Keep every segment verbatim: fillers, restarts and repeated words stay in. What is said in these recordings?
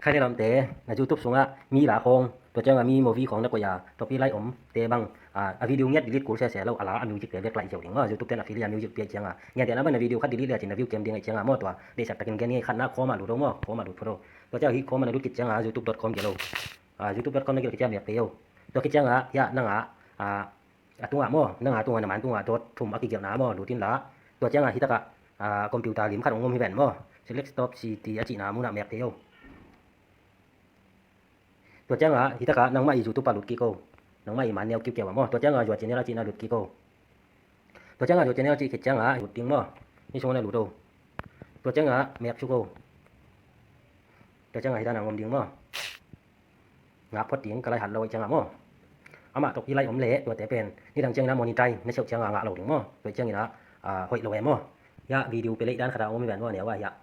Khai le lawmte, na YouTube sungah mi la khawng, tua ciangah mi movie khawng na koih a, copyright omte bang, a, a video ngiat delete kul sese lo, a la a music te bek laih ziau ding maw. YouTube ten affiliate music pia ciangah, ngiat te na bang na video khat delete le cin na view kem ding ahih ciangah maw, tua deihsak takin gen ni, khatna Chrome ah lut o maw, Chrome ah lut phot o. Tua ciangah hih Chrome ah na lut khit ciangah youtube dot com gel o. A, youtube dot com na gel khit ciangah miak kei o. Tua khit ciangah hiah nangah, a, a tungah maw, nangah tungah, na man tungah dot thum a kigelhna maw, lut inla. Tua ciangah hitakah, a, computer lim khat hong om hi ven maw. Select stop city a cihna munah miak thei o. Tua ciangah hitakah nangmah i YouTube ah lut kik o. Nangmah i man neu kiukiau ah maw. Tua ciangah your channel a cihna lut kik o. Tua ciangah your channel a cih khit ciangah lut ding maw. Hih sungah na lut o. Tua ciangah miak suk o. Tua ciangah hih danah hong om ding maw. Ngak phot ding, ka lai hat lo ahih ciangah maw. Amah copyright om leh tuate pen nidang ciangin a monetize na siauh ciangah ngah lo ding maw. Tua ciangin a, a, hoih lo e maw. Hiah video pia leh dan khat a om hi ven maw, neu ah hiah.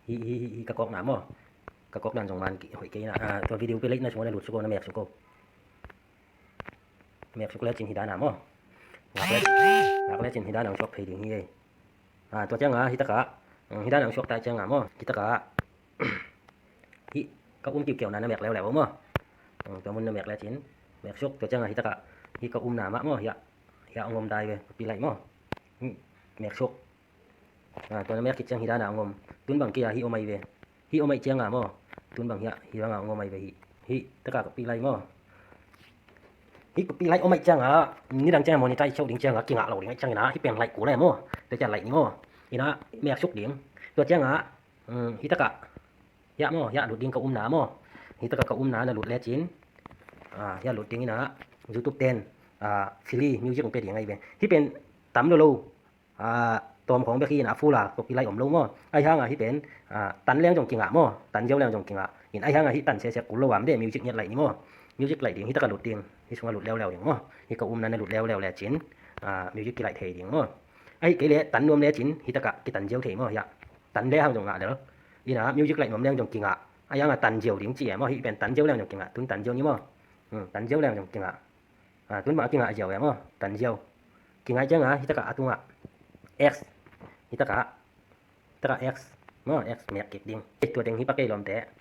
Hih, hih, hih, hih ka kawkna maw. Ka kawk dan zong man hoih kei na. A, tua video pia leh na sungah na lut suk o, na miak suk o. Miak suk le cin hih danah maw. Ngak le, ngak le cin hih danah hong suak phei ding hi ei. A, tua ciangah hitakah, mm, hih danah hong suak ta ciangah maw. Hitakah hih ka um kiukiauhna na miak leuleu o maw. Mm, tua mun na miak le cin, miak suk, tua ciangah hitakah hih ka umna mah maw, hiah, hiah hong om dai ve, copyright maw. Mm, miak suk. A, tua na miak khit ciang hih danah hong om. Tun bang kei a hih om ahi ve. Hih om ahih ciangah maw. Tun bang hiah, hih bangah hong om ahi ve hih. Hih takah copyright maw. Hih copyright om ahih ciangah, nidang ciangah monetize siauh ding ciangah kingah lo ding ahih ciangin a, hih pen laih kul e maw. Tua ciang laih ni maw. Inah miak suk ding. Tua ciangah, mm, hitakah hiah maw, hiah lut ding ka umna maw. Hitakah ka umna na lut le cin. A, hiah lut ding inah YouTube ten, a, free music hong pia ding ahi ve. Hih pen tam lo lo, a, tawm khawng bek hi inah full a copyright om lo maw. Ahi hangah hih pen, a, tan leng zong kingah maw. Tan ziau leng zong kingah. In ahi hangah hih tan sese kul lo am de, music ngiat laih ni maw. Music laih ding, hitakah lut ding. Hih sungah lut leuleu ding maw. Hih ka umna na lut leuleu le cin, a, music kilaih thei ding maw. Ahi kei leh tan nuam le cin hitakah kitan ziau thei maw hiah. Tan le hang zong ngah lel. Inah music laih nuam leng zong kingah. Ahi hangah tan ziau ding ci e maw, hih pen tan ziau leng zong kingah, tun tan ziau ni maw. Hmm, tan ziau leng zong kingah. A, tun bang a kingah ziau e maw, tan ziau. Kingah ciangah hitakah a tungah X. Hitakah, hitakah X maw, X miak kik ding. Tua teng hi pak ei lawmte.